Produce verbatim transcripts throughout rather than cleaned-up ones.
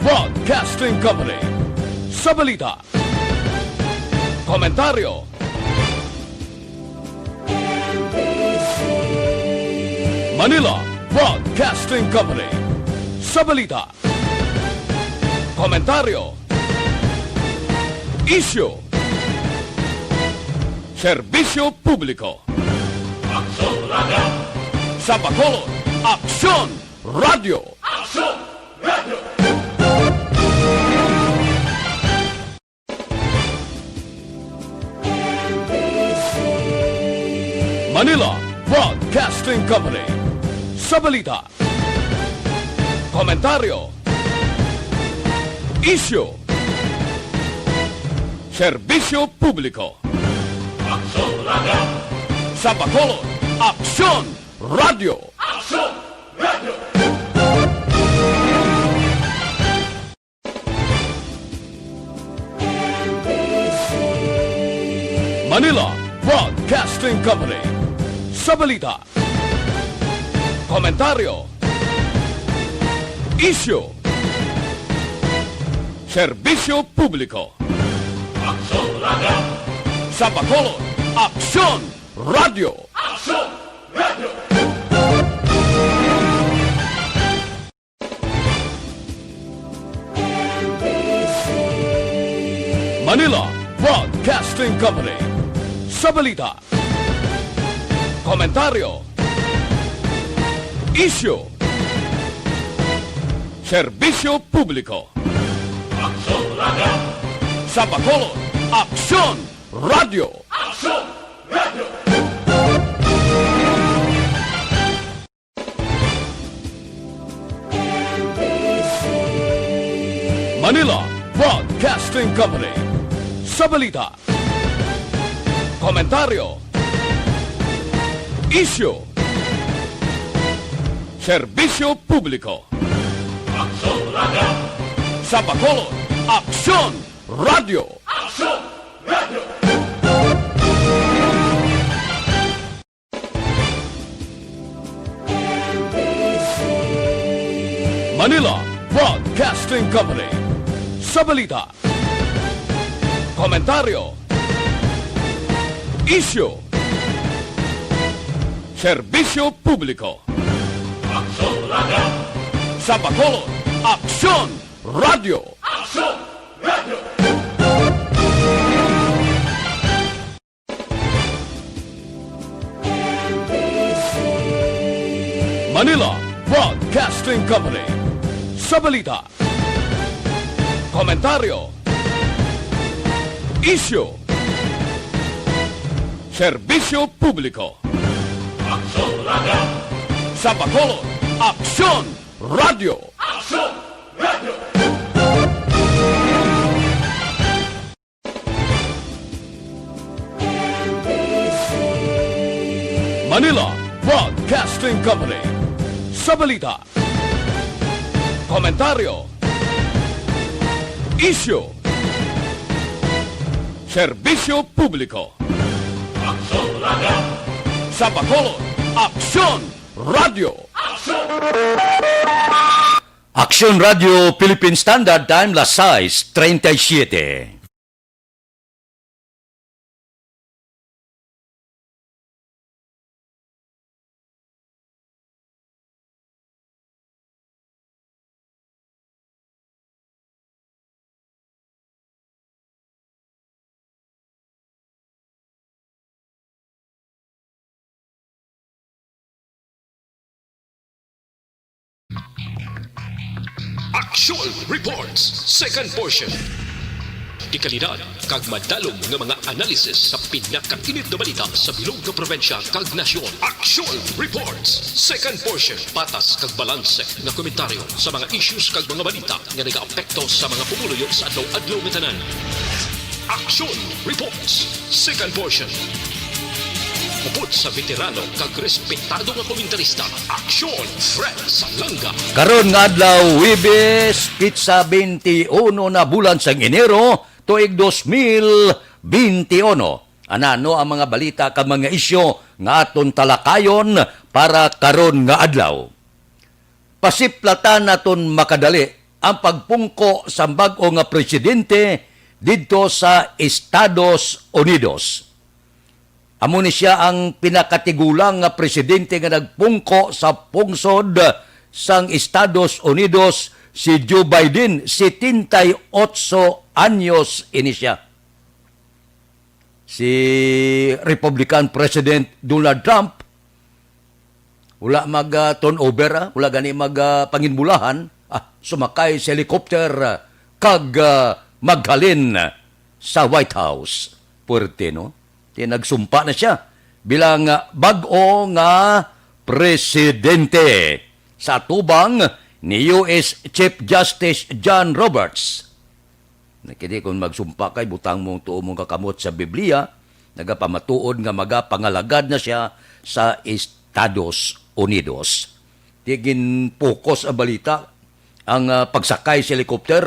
Broadcasting Company. Sa balita, komentaryo. Manila Broadcasting Company. Sa balita, komentaryo, isyu, serbisyo publiko. Aksyon Radio. Sa Bacolod, Aksyon Radio. Aksyon Radio. Manila Broadcasting Company. Sa balita, komentaryo, isyu, serbisyo publiko. Aksyon Radio. Sa Bacolod, Aksyon Radio. Aksyon Radio. Manila Broadcasting Company. Sa balita, komentaryo, isyu, serbisyo publiko. Aksyon Radio. Sa Bacolod, Aksyon Radio. Aksyon Radio. Manila Broadcasting Company. Sa balita, komentaryo, isyu, serbisyo publiko. Aksyon Radio. Sa Bacolod, Aksyon Radio. Aksyon Radio. Manila Broadcasting Company. Sa balita, komentaryo, isyu, serbisyo publiko. Aksyon Radio. Sa Bacolod, Aksyon Radio. Aksyon Radio. Manila Broadcasting Company. Sa balita, komentaryo, isyu, serbisyo publiko. Aksyon Radio. Sa Bacolod, Aksyon Radio. Aksyon Radio. Manila Broadcasting Company. Sa balita, komentaryo, isyu, serbisyo publiko. Aksyon Radio. Sa Bacolod, Aksyon Radio. Aksyon Radio. Manila Broadcasting Company. Sa balita, komentaryo, isyu, serbisyo publiko. Aksyon Radio. Sa Bacolod, Aksyon Radio. Aksyon Radio Philippine Standard Time, las sais treinta y siete. Aksyon Reports, second portion. Dekalidad kag madalom nga mga analysis sa pinakainit nga balita sa bilog nga probinsya kag nasyon. Aksyon Reports, second portion. Patas kag balanse nga komentaryo sa mga issues kag mga balita nga nagaapekto sa mga pumuluyo sa adlaw-adlaw nga tanan. Aksyon Reports, second portion. Upod sa veterano kag respetado nga komentarista, Aksyon Fred Salanga. Karon nga adlaw, Huwebes, petsa twenty-one na bulan sang Enero, tuig dos mil twenty-one. Anano ang mga balita kag mga isyu nga aton talakayon para karon nga adlaw? Pasiplatan naton makadali ang pagpungko sa bag-o nga presidente didto sa Estados Unidos. Amo ni sia ang pinakatigulang nga presidente nga nagpungko sa pungsod sang Estados Unidos, si Joe Biden, setenta y ocho anyos ini sia. Si Republican President Donald Trump, wala mag, ah, turnover, ah. Wala gani mag, ah, panginbulahan. Ah, sumakay sa helicopter, ah, kag, ah, maghalin sa White House. Puwerte, no? Kay nagsumpa na sia bilang, ah, bag-o nga presidente sa atubang ni U S Chief Justice John Roberts. Nakita, kung magsumpa kay butang mo ang tuo mong kakamot sa Biblia, nagapamatuod nga magapangalagad na sia sa Estados Unidos. Di ginpukos ang balita, ang, ah, pagsakay sa helicopter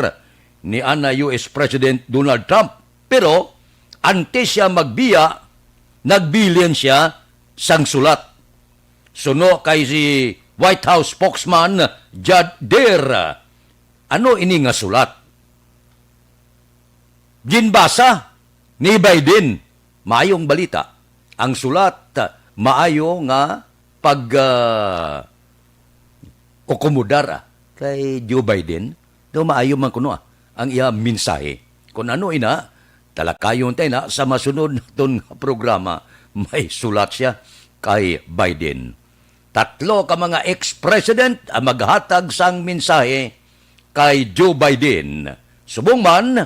ni ana U S President Donald Trump. Pero antes siya magbiya, nagbilin siya sang sulat. Suno kay si White House spokesman Judd Deer, ano ini nga sulat? Ginbasa ni Biden. Maayong balita. Ang sulat, maayo nga pag, ah, akomodar, ah, kay Joe Biden. Daw maayo man kuno, ah, ang iya mensahe. Kung ano ina, talakayon tayo na sa masunod naton nga programa, may sulat siya kay Biden. Tatlo ka mga ex-president ang maghatag sang mensahe kay Joe Biden. Subong man,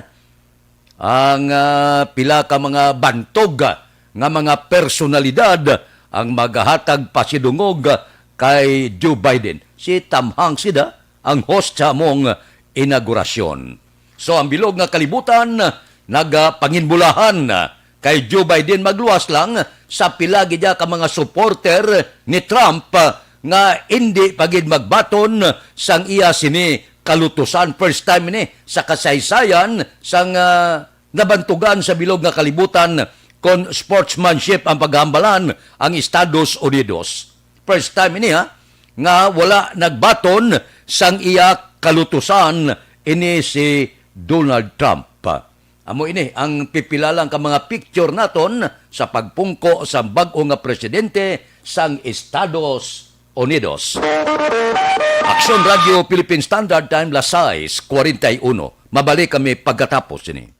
ang, ah, pila ka mga bantog, ah, nga mga personalidad ang magahatag pasidungog, ah, kay Joe Biden. Si Tom Hanks sida ang host sa among inaugurasyon. So, ang bilog nga kalibutan nagapanginbulahan kay Joe Biden, magluwas lang sa pila gid ka mga supporter ni Trump nga indi pa gid magbaton sang iya sini kalutusan. First time ini sa kasaysayan sang, ah, nabantugan sa bilog nga kalibutan kon sportsmanship ang paghambalan ang Estados Unidos. First time ini, ha, nga wala nagbaton sang iya kalutusan ini si Donald Trump. Amo ini ang pipila lang ka mga picture naton sa pagpungko sa bag-o nga presidente sang Estados Unidos. Aksyon Radio Philippine Standard Time, las sais cuarenta y uno. Mabalik kami pagkatapos ini.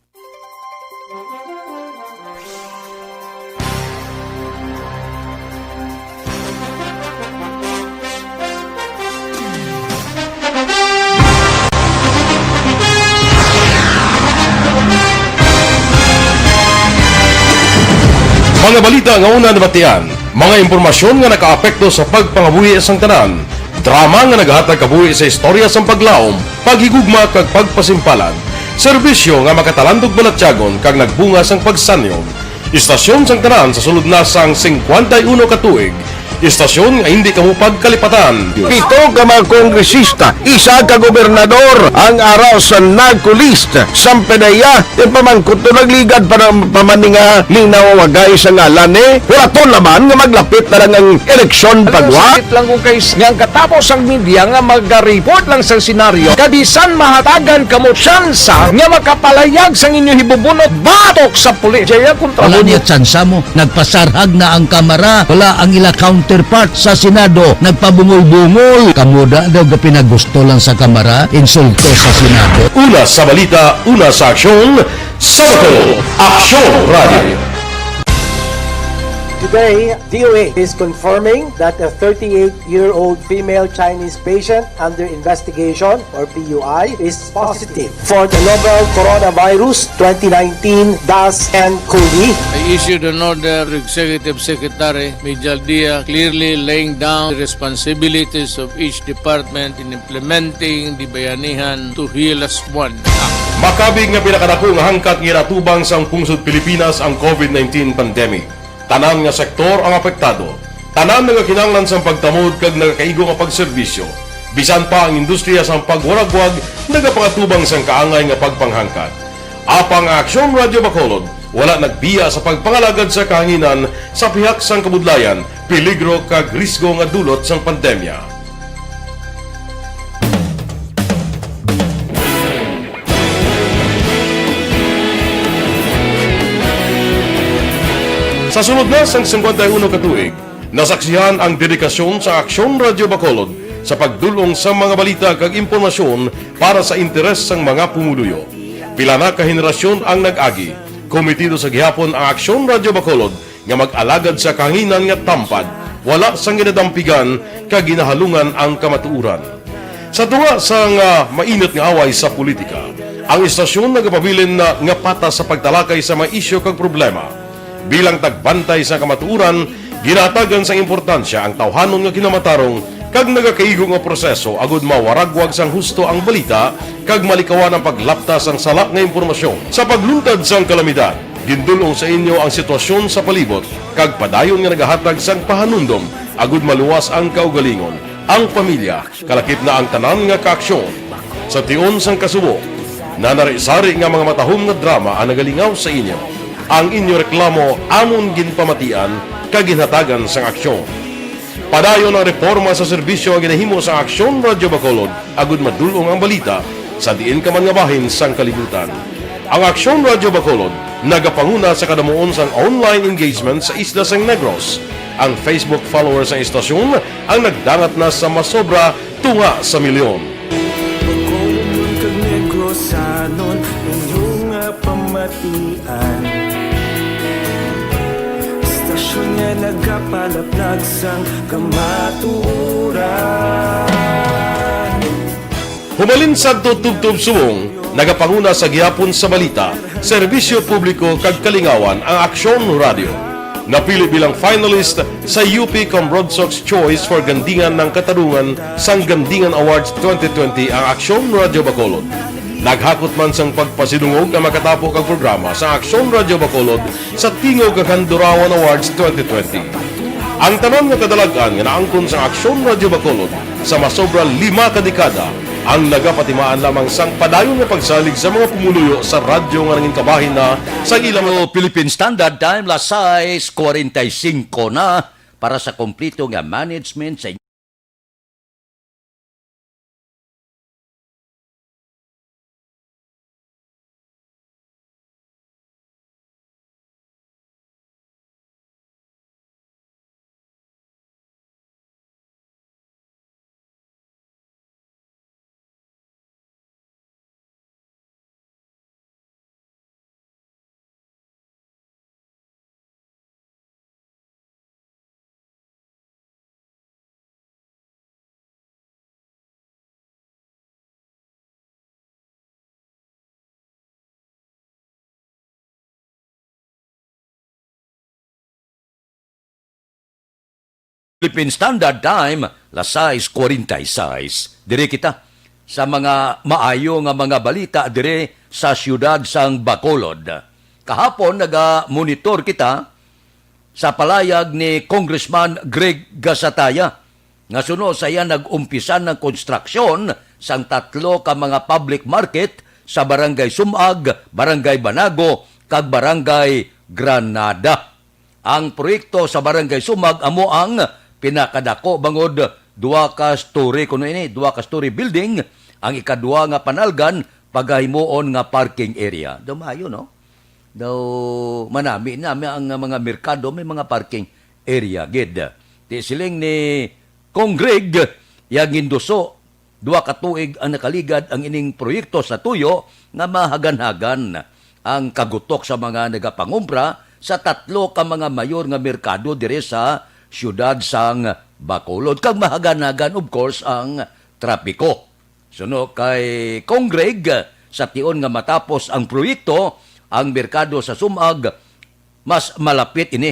Mga balita nga una nabatian, mga impormasyon nga nakaapekto sa pagpangabuhi sang tanan, drama nga nagahatag kabuhi sa istorya sang paglaom, paghigugma kag pagpasimpalan, serbisyo nga makatalandog balatyagon kag nagbunga sang pagsanyog. Istasyon sang tanan sa sulod na sang singkwenta y uno ka tuig. Istasyon nga hindi kamo pagkalipatan. Pito ka mga kongresista, isa ka gobernador ang ara sa NARCO list. Sampanaya, ipamangkot to, nagligad pa ng pamaninga, linaw wagay sa ngalan ni Huraton naman nga maglapit na lang ang eleksyon pagwa. Sakit lang ko kay s-, nga ang katapos ang media nga mag-report lang sa senaryo, kabisan mahatagan kamo tsansa nga makapalayag sang inyo hibubunot batok sa pulis. Jaya kontra Wala mo. Niya tsansa mo. Nagpasarhag na ang Kamara. Wala ang ila counterpart sa Senado. Nagpabungol-bungol. Kamo da daw gapinagusto lang sa Kamara. Insulto sa Senado. Una sa balita, una sa aksyon, sa Bato, Aksyon Radio. Today, D O A is confirming that a thirty-eight-year-old female Chinese patient under investigation, or P U I, is positive for the novel coronavirus twenty nineteen dash N COVID. I issued an order to Executive Secretary Mijal Dia, clearly laying down the responsibilities of each department in implementing the Bayanihan to Heal As One Act. Makabig nga pinakadako nga hangkat nga ginatubang sang pungsod Pilipinas ang COVID nineteen pandemic. Tanan nga sektor ang apektado. Tanan nagakinahanglan sang pagtamod kag nagakaigo nga pagserbisyo. Bisan pa ang industriya sang pagwaragwag nagapangatubang sang kaangay nga pagpanghangkat. Apang ang Aksyon Radyo Bacolod wala nagbiya sa pagpangalagad sa kahanginan sa pihak sang kabudlayan, peligro kag risgo nga dulot sang pandemya. Sa sulod na sang singkwenta y uno ka tuig, nasaksihan ang dedikasyon sa Aksyon Radyo Bacolod sa pagdul-ong sa mga balita kag impormasyon para sa interes sang mga pumuluyo. Pila na ka henerasyon ang nag-agi. Komitido sa gihapon ang Aksyon Radyo Bacolod nga mag-alagad sa kahanginan nga tampad, wala sang ginadampigan kag ginahalungan ang kamatuoran. Sa tunga sang, ah, mainit nga away sa politika, ang istasyon nagapabilin na nga patas sa pagtalakay sa mga isyu kag problema. Bilang tagbantay sa kamatuoran, ginahatagan sang importansya ang tawhanon nga kinamatarong kag nagakaigo nga proseso agud mawaragwag sang husto ang balita kag malikawan ang paglapta sang sala nga impormasyon. Sa pagluntad sang kalamidad, gindul-ong sa inyo ang sitwasyon sa palibot kag padayon nga nagahatag sang pahanumdom agud maluwas ang kaugalingon, ang pamilya, kalakip na ang tanan nga kaaksyon. Sa tion sang kasubo, nanari-sari nga mga matahom nga drama ang nagalingaw sa inyo. Ang inyo reklamo amon ginpamatian kag ginhatagan sang aksyon. Padayon ang reporma sa serbisyo nga ginahimo sang Aksyon Radyo Bacolod agud madul-ong ang balita sa diin ka man nga bahin sang kalibutan. Ang Aksyon Radyo Bacolod nagapanguna sa kadamuon sang online engagement sa isla sang Negros. Ang Facebook followers sang istasyon ang nagdangat na sa masobra tunga sa milyon. Bacolodnon kag Negrosanon, inyo nga pamatian. Istasyon nga nagapalaplag sang kamatuoran. Humalin sadto tubtob subong, nagapanguna sa gihapon sa balita, serbisyo publiko kag kalingawan ang Aksyon Radyo. Napili bilang finalist sa U P Comrod Sox Choice for Gandingan ng Katarungan sang Gandingan Awards twenty twenty ang Aksyon Radyo Bacolod. Naghakot man sang pagpasidungog ang makatapo kag programa sa Aksyon Radyo Bacolod sa Tingog kag Handurawan Awards twenty twenty. Ang tanan nga kadalag-an nga naangkon sa Aksyon Radyo Bacolod sa masobra lima ka dekada ang nagapatimaan lamang sang padayon nga pagsalig sa mga pumuluyo sa radyo nga nangin kabahin na sa ilang Philippine Standard Time, las sais cuarenta y cinco na para sa kompleto nga management sa Philippine Standard Time, las sais cuarenta y seis. Diri kita sa mga maayo nga mga balita diri sa siyudad sang Bacolod. Kahapon, naga-monitor kita sa palayag ni Congressman Greg Gasataya, nga suno sa iya nag-umpisa ng konstruksyon sang tatlo ka mga public market sa Barangay Sumag, Barangay Banago, kag Barangay Granada. Ang proyekto sa Barangay Sumag amo ang pinakadako bangod duha ka story kuno ini, duha ka story building. Ang ikadua nga panalgan pagahimuon nga parking area. Daw maayo, no? Daw manami na may ang mga merkado, may mga parking area gid. Di siling ni Cong Greg, yang ginduso, duha ka tuig ang nakaligad ang ining proyekto sa tuyo nga mahaganhagan ang kagutok sa mga nagapangumpra sa tatlo ka mga mayor nga merkado diri sa siyudad sang Bacolod, kag mahaganhagan, of course, ang trapiko. Suno kay Cong Greg, sa tion nga matapos ang proyekto, ang merkado sa Sumag mas malapit ini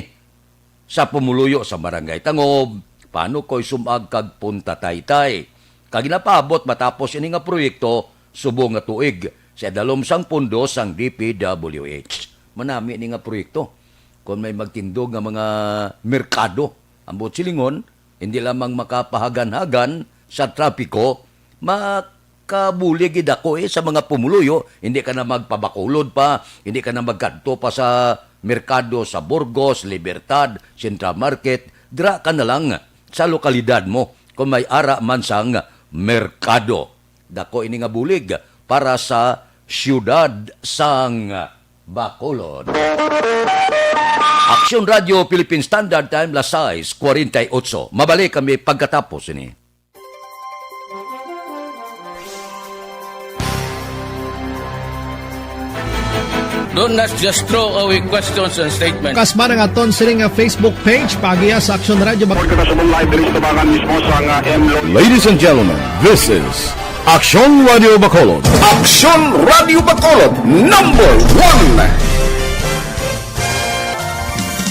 sa pumuluyo sa Barangay Tangob, Panukoy, Sumag, kag Punta Taytay. Kag ginapaabot matapos ini nga proyekto subong nga tuig sa idalom sang pondo sang D P W H. Manami ni nga proyekto. Kon may magtindog nga mga merkado, ang buot silingon, hindi lamang makapahaganhagan sa trapiko, makabulig gid ako, eh, sa mga pumuluyo. Hindi ka na magpabakulod pa, hindi ka na magkadto pa sa merkado sa Burgos, Libertad, Central Market. Dira ka na lang sa lokalidad mo kung may ara man sang merkado. Dako ini nga bulig para sa siyudad sang Bacolod. Aksyon Radio Philippine Standard Time, las sais cuarenta y ocho. Mabalik kami pagkatapos ini. Don't, let's just throw away questions and statements. Kasman ang aton sini nga Facebook page, paagiya sa Aksyon Radio Bacolod. Kita sa live diri sa tabangan mismo sa nga M Lo- Ladies and gentlemen, this is Aksyon Radio Bacolod. Aksyon Radio Bacolod, number one.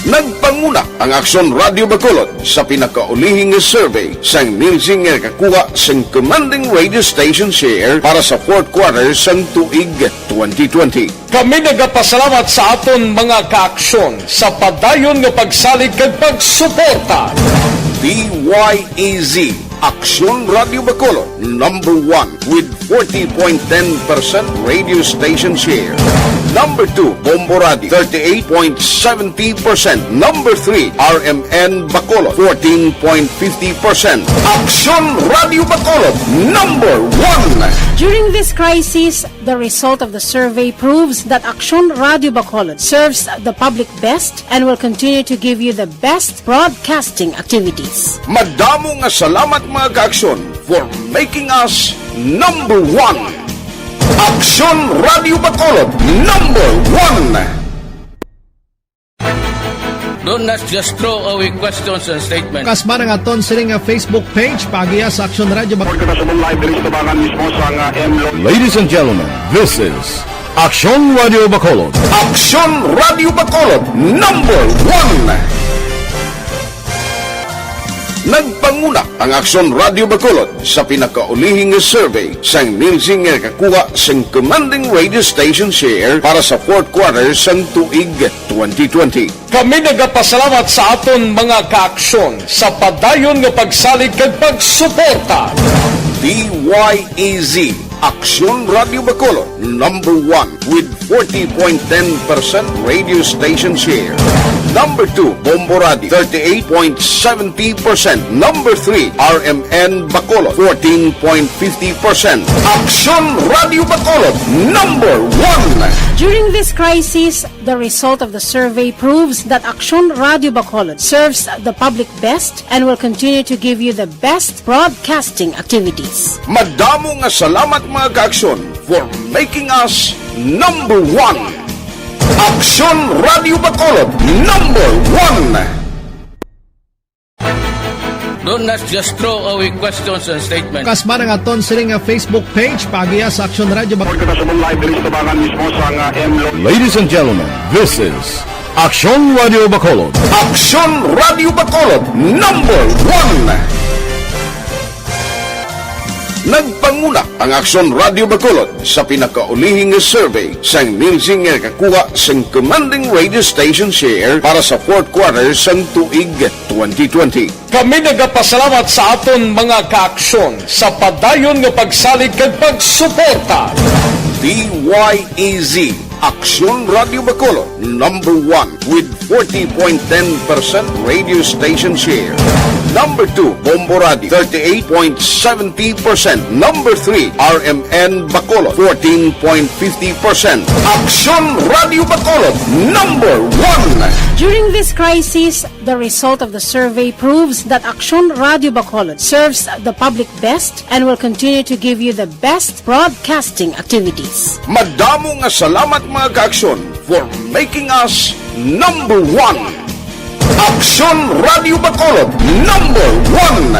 Nagpanguna ang Aksyon Radio Bacolod sa pinakaulihing survey sang Nielsen nga nakakuha sang commanding radio station share para sa fourth quarter sang tuig twenty twenty. Kami nagapasalamat sa aton mga kaaksyon sa padayon nga pagsalig kag pagsuporta. D Y E Z, Aksyon Radio Bacolod, number one with forty point ten percent radio station share. Number two, Bombo Radio, thirty-eight point seventy percent. Number three, R M N Bacolod, fourteen point fifty percent. Aksyon Radio Bacolod, number one. During this crisis, the result of the survey proves that Aksyon Radio Bacolod serves the public best and will continue to give you the best broadcasting activities. Madamo nga salamat, mga kaaksyon, for making us number one. Aksyon Radio Bacolod, number one. Don't, let's just throw away questions and statements. Kasman ang aton sini nga Facebook page, paagiya sa Aksyon Radio Bacolod. Kita sa live diri sa tabangan mismo sa nga M Lo- Ladies and gentlemen, this is Aksyon Radio Bacolod. Aksyon Radio Bacolod, number one. Nagpanguna ang Aksyon Radio Bacolod sa pinakaulihing nga survey sang Nielsen nga nakakuha sang commanding radio station share para sa fourth quarter sang tuig twenty twenty. Kami nagapasalamat sa aton mga kaaksyon sa padayon nga pagsalig kag pagsuporta. D Y E Z, Aksyon Radio Bacolod, number one with forty point ten percent radio station share. Number two, Bombo Radio, thirty-eight point seventy percent. Number three, R M N Bacolod, fourteen point fifty percent. Aksyon Radio Bacolod, number one. During this crisis, the result of the survey proves that Aksyon Radio Bacolod serves the public best and will continue to give you the best broadcasting activities. Madamo nga salamat, mga kaaksyon, for making us number one. Aksyon Radio Bacolod, number one. Don't, let's just throw away questions and statements. Kasman ang aton sini nga Facebook page, paagiya sa Aksyon Radio Bacolod. Kita sa live diri sa tabangan mismo sa nga M Lo- Ladies and gentlemen, this is Aksyon Radio Bacolod. Aksyon Radio Bacolod, number one. Nagpanguna ang Aksyon Radio Bacolod sa pinakaulihing nga survey sang Nielsen nga nakakuha sang commanding radio station share para sa fourth quarter sang tuig twenty twenty. Kami nagapasalamat sa aton mga kaaksyon sa padayon nga pagsalig kag pagsuporta. D Y E Z, Aksyon Radio Bacolod, number one with forty point ten percent radio station share. Number two, Bombo Radio, thirty-eight point seventy percent. Number three, R M N Bacolod, fourteen point fifty percent. Aksyon Radio Bacolod, number one. During this crisis, the result of the survey proves that Aksyon Radio Bacolod serves the public best and will continue to give you the best broadcasting activities. Madamo nga salamat, mga kaaksyon, for making us number one. Aksyon Radio Bacolod, number one.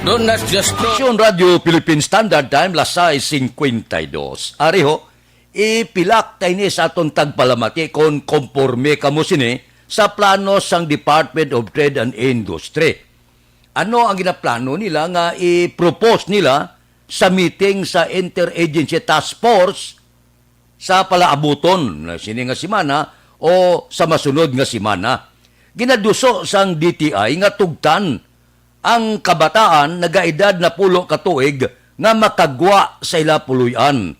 Don't, let's just throw Aksyon Radio Philippine Standard Time, las sais cincuenta y dos. Ari ho, ipilak ta ini sa aton tagpalamati kon konporme kamo sini sa plano sang Department of Trade and Industry. Ano ang ginaplano nila nga i-propose nila sa meeting sa Interagency Task Force sa palaabuton na sini nga semana o sa masunod nga semana? Ginaduso sang D T I nga tugtan ang kabataan nagaedad napulo ka tuig nga makagwa sa ila puloy-an.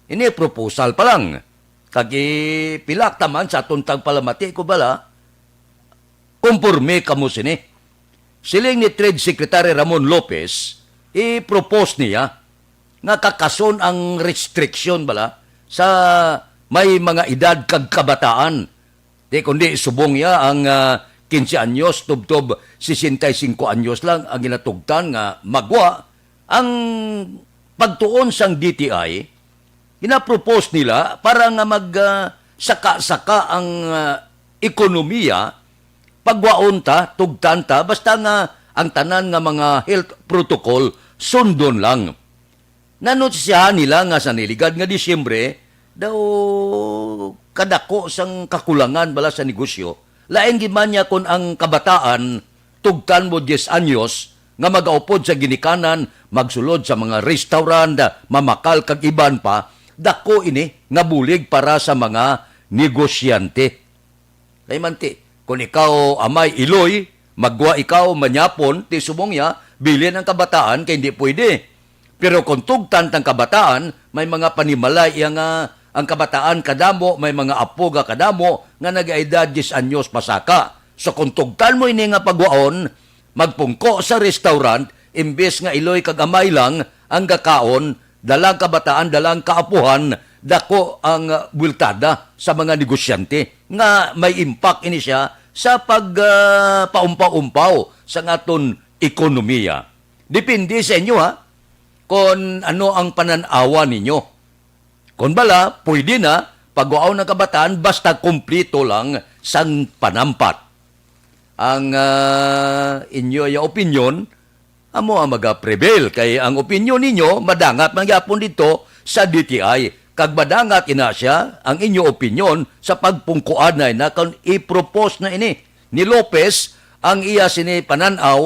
Ini proposal pa lang. Kag ipilak ta man sa aton tagpalamati ko bala, konporme kamo sini. Siling ni Trade Secretary Ramon Lopez, i-propose niya nga kakason ang restriction bala sa may mga edad kag kabataan. Di kundi subong niya ang, ah, quince anyos tubtob sesenta y cinco anyos lang ang ginatugtan nga magwa ang pagtuon sang D T I, ginapropose nila para nga mag, ah, saka-saka ang, ah, ekonomiya, pagwaon ta, tugtan ta, basta nga ang tanan nga mga health protocol sundon lang. Nanunsiyahan nila nga sa niligad nga Disyembre, daw kadako sang kakulangan bala sa negosyo. Lain gid man niya kon ang kabataan tugtan mo diyes anyos nga magaupod sa ginikanan, magsulod sa mga restaurant, mamakal kag iban pa, dako ini nga bulig para sa mga negosyante. Kay manti, kung ikaw amay iloy, magwa ikaw manyapon, ti subong niya, bilin ang kabataan kay hindi pwede. Pero kung tugtan tang kabataan, may mga panimalay iya nga ang kabataan kadamo, may mga apo nga kadamo nga nagaedad diyes anyos pasaka. So kung tugtan mo ini nga pagwaon, magpungko sa restaurant, imbes nga iloy kag amay lang ang gakaon, dalang kabataan, dalang kaapuhan, dako ang, ah, buweltada sa mga negosyante nga may impact ini siya sa pag, ah, paumpaw-umpaw sa aton ekonomiya. Depende sa inyo, ha, kon ano ang panan-awan ninyo. Kon bala, pwede na pagwaon ang kabataan basta kumpleto lang sang panampat. Ang, ah, inyo ya opinyon, amo ang maga-prevail, kay ang opinyon ninyo madangat man gyapon didto sa D T I, kag madangat ina siya ang inyo opinyon sa pagpungkuan na ina kon i-propose na ini ni Lopez ang iya sini panan-aw,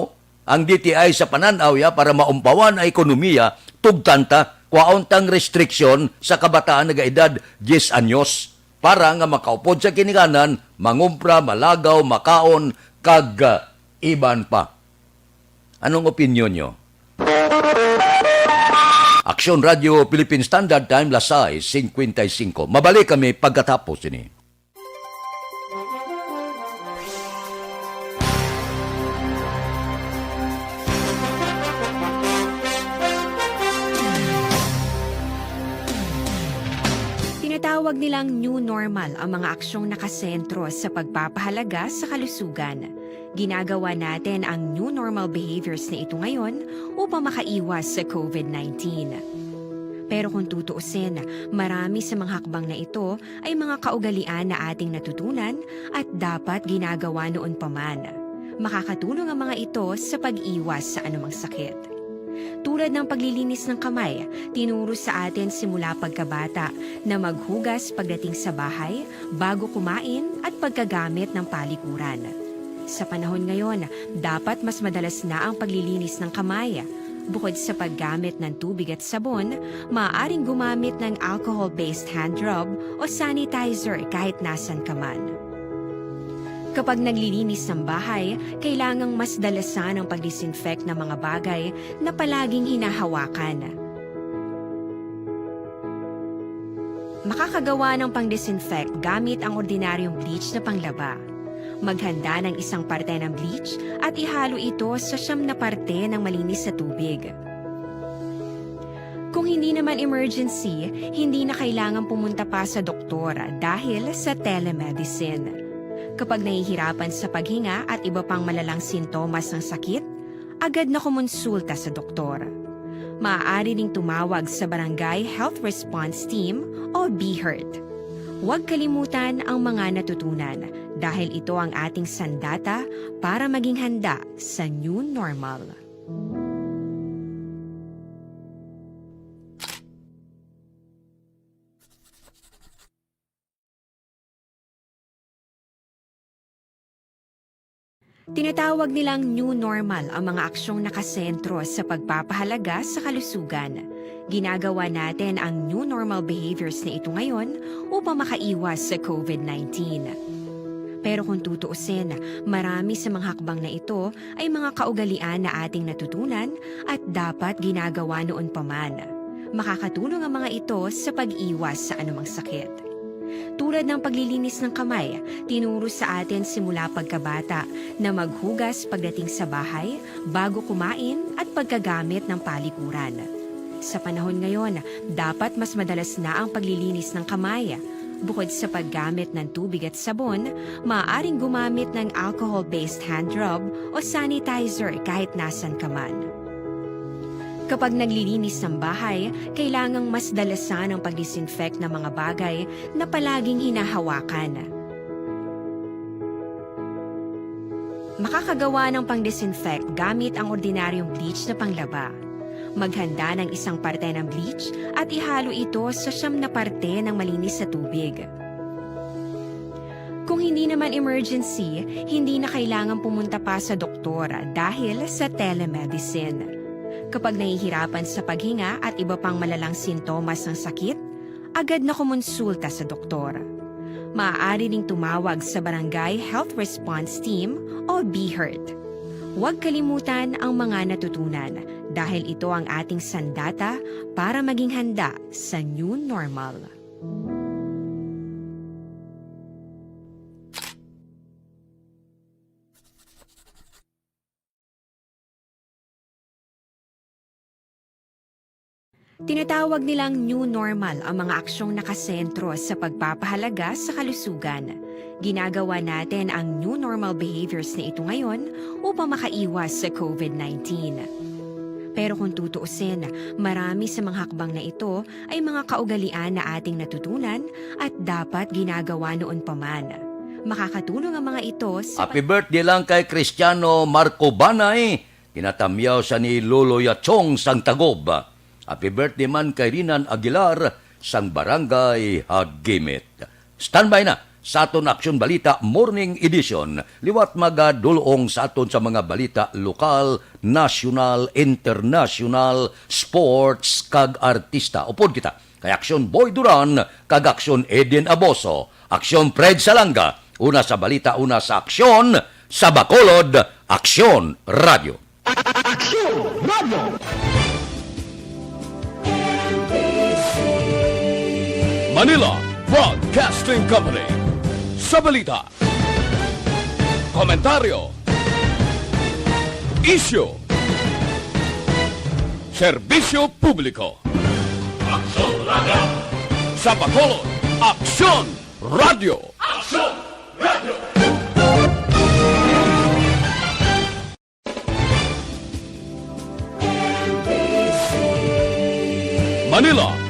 ang D T I sa panan-aw ya para maumpawan ang ekonomiya, tugtan ta, kwaon tang restriksyon sa kabataan nagaedad diyes anyos para nga makaupod sa ginikanan, mangumpra, malagaw, makaon, kag, ah, iban pa. Anong opinyon nyo? Aksyon Radio Philippine Standard Time, las sais cincuenta y cinco. Mabalik kami pagkatapos ini. Tinatawag nilang new normal ang mga aksyong nakasentro sa pagpapahalaga sa kalusugan. Ginagawa natin ang new normal behaviors na ito ngayon upang makaiwas sa covid nineteen. Pero kung tutuusin, marami sa mga hakbang na ito ay mga kaugalian na ating natutunan at dapat ginagawa noon pa man. Makakatulong ang mga ito sa pag-iwas sa anumang sakit. Tulad ng paglilinis ng kamay, tinuro sa atin simula pagkabata na maghugas pagdating sa bahay, bago kumain at pagkagamit ng palikuran. Sa panahon ngayon, dapat mas madalas na ang paglilinis ng kamay. Bukod sa paggamit ng tubig at sabon, maaaring gumamit ng alcohol-based hand rub o sanitizer kahit nasan ka man. Kapag naglilinis ng bahay, kailangang mas dalasan ang pag-disinfect ng mga bagay na palaging hinahawakan. Makakagawa ng pang-disinfect gamit ang ordinaryong bleach na panglaba. Maghanda ng isang parte ng bleach at ihalo ito sa siyam na parte ng malinis na tubig. Kung hindi naman emergency, hindi na kailangan pumunta pa sa doktor dahil sa telemedicine. Kapag nahihirapan sa paghinga at iba pang malalang sintomas ng sakit, agad na kumonsulta sa doktor. Maaari ding tumawag sa Barangay Health Response Team o BHERT. Huwag kalimutan ang mga natutunan dahil ito ang ating sandata para maging handa sa new normal. Tinatawag nilang new normal ang mga aksyong nakasentro sa pagpapahalaga sa kalusugan. Ginagawa natin ang new normal behaviors na ito ngayon upang makaiwas sa covid nineteen. Pero kung tutuusin, marami sa mga hakbang na ito ay mga kaugalian na ating natutunan at dapat ginagawa noon pa man. Makakatulong ang mga ito sa pag-iwas sa anumang sakit. Tulad ng paglilinis ng kamay, tinuro sa atin simula pagkabata na maghugas pagdating sa bahay, bago kumain at pagkagamit ng palikuran. Sa panahon ngayon, dapat mas madalas na ang paglilinis ng kamay. Bukod sa paggamit ng tubig at sabon, maaaring gumamit ng alcohol-based hand rub o sanitizer kahit nasan ka man. Kapag naglilinis ng bahay, kailangang mas dalasan ang pag-disinfect ng mga bagay na palaging hinahawakan. Makakagawa ng pang-disinfect gamit ang ordinaryong bleach na panglaba. Maghanda ng isang parte ng bleach at ihalo ito sa siyam na parte ng malinis na tubig. Kung hindi naman emergency, hindi na kailangan pumunta pa sa doktor dahil sa telemedicine. Kapag nahihirapan sa paghinga at iba pang malalang sintomas ng sakit, agad na kumonsulta sa doktor. Maaari ring tumawag sa Barangay Health Response Team o BHERT. Huwag kalimutan ang mga natutunan dahil ito ang ating sandata para maging handa sa new normal. Tinatawag nilang new normal ang mga aksyong nakasentro sa pagpapahalaga sa kalusugan. Ginagawa natin ang new normal behaviors na ito ngayon upang makaiwas sa COVID nineteen. Pero kung tutuusin, marami sa mga hakbang na ito ay mga kaugalian na ating natutunan at dapat ginagawa noon pa man. Makakatulong ang mga ito sa Happy birthday lang kay Cristiano Marco Banay, ginatamyaw sa ni Lolo Yachong sang Tagob. Happy birthday man kay Rinan Aguilar sang Barangay Hagimit. Standby na sa aton Aksyon Balita Morning Edition. Liwat magadulong sa aton sa mga balita lokal, nasyonal, internasyonal, sports, kag artista. Upod kita kay Aksyon Boy Duran kag Aksyon Eden Aboso, Aksyon Fred Salanga, una sa balita, una sa aksyon, sa Bacolod, Aksyon Radio. Aksyon Radio. Manila Broadcasting Company. Sa balita, komentaryo, isyu, serbisyo publiko. Aksyon Radio. Sa Bacolod, Aksyon Radio. Aksyon Radio. Manila